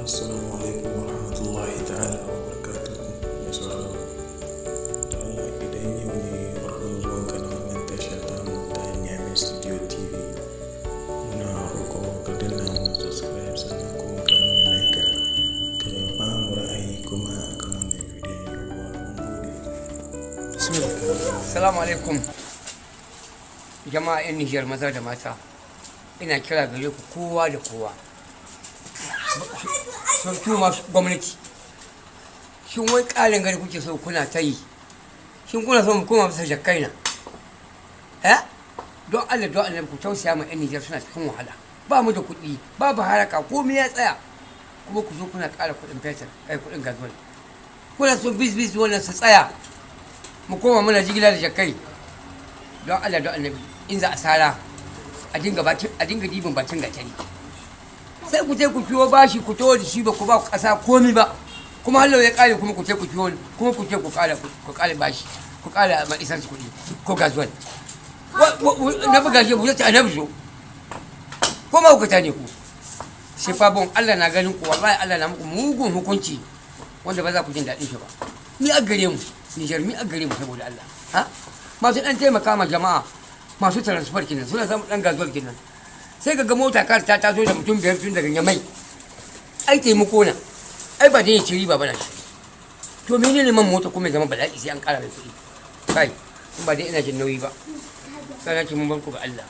Assalamu alaikum warahmatullahi ta'ala wa barakatuhu. Mai sauraro, da Allah idan yau ne farkon zuwanka na wannan tasha tamu ta Nyame Studio TV, muna roƙon ka danna mana subscribe, sannan kuma ka mana like, ka ba mu ra'ayi kuma akan wannan bidiyon. Yauwa, mun gode. Salamu alaikum jama'a 'yan Nijar, maza da mata. Ina kira gare ku, kowa da kowa, surtout masu gwamnati. Shin wai ƙarin gari kuke so kuna ta yi? Shin kuna so mu koma bisa jakkai na? Eh, don Allah, don Allah ku tausaya ma 'yan Nijar, suna cikin wahala. Ba mu da kuɗi, babu haraka, komai ya tsaya, kuma ku zo kuna ƙara kuɗin fetur, kai kuɗin gasoil. Kuna so bus bus wannan su tsaya, mu koma muna jigila da jakkai? Don Allah, don Annabi, in za a sara a dinga dibin bakin gatari. Sai ku je ku fiyo bashi, ku taho da shi, ba ku ba kasa komi ba, kuma hallau ya kare, kuma ku ce ku fiyo, kuma ku ce ku kara bashi, ku kara ma essence kuɗi ko gasoil. Na buga shi, ku ce annabi so ko ma ku ne ku. C'est pas bon. Allah na ganin ku, wallahi Allah na muku mugun hukunci wanda ba za ku jin daɗin shi ba. Ni a gare mu Nijar, mi a gare mu saboda Allah? Ha, masu dan taimaka ma jama'a, masu transport kenan, suna samun dan gasoil kenan. Sai ka ga mota kar ta taso da mutum biyar tun daga Nyamai. Ai taimako na, ai ba dai ya ci riba ba na shi. To menene man mota kuma ya zama bala'i, sai an kara mai kuɗi? Kai, in ba dai ina jin nauyi ba, sai na ce mun bar ku ga Allah.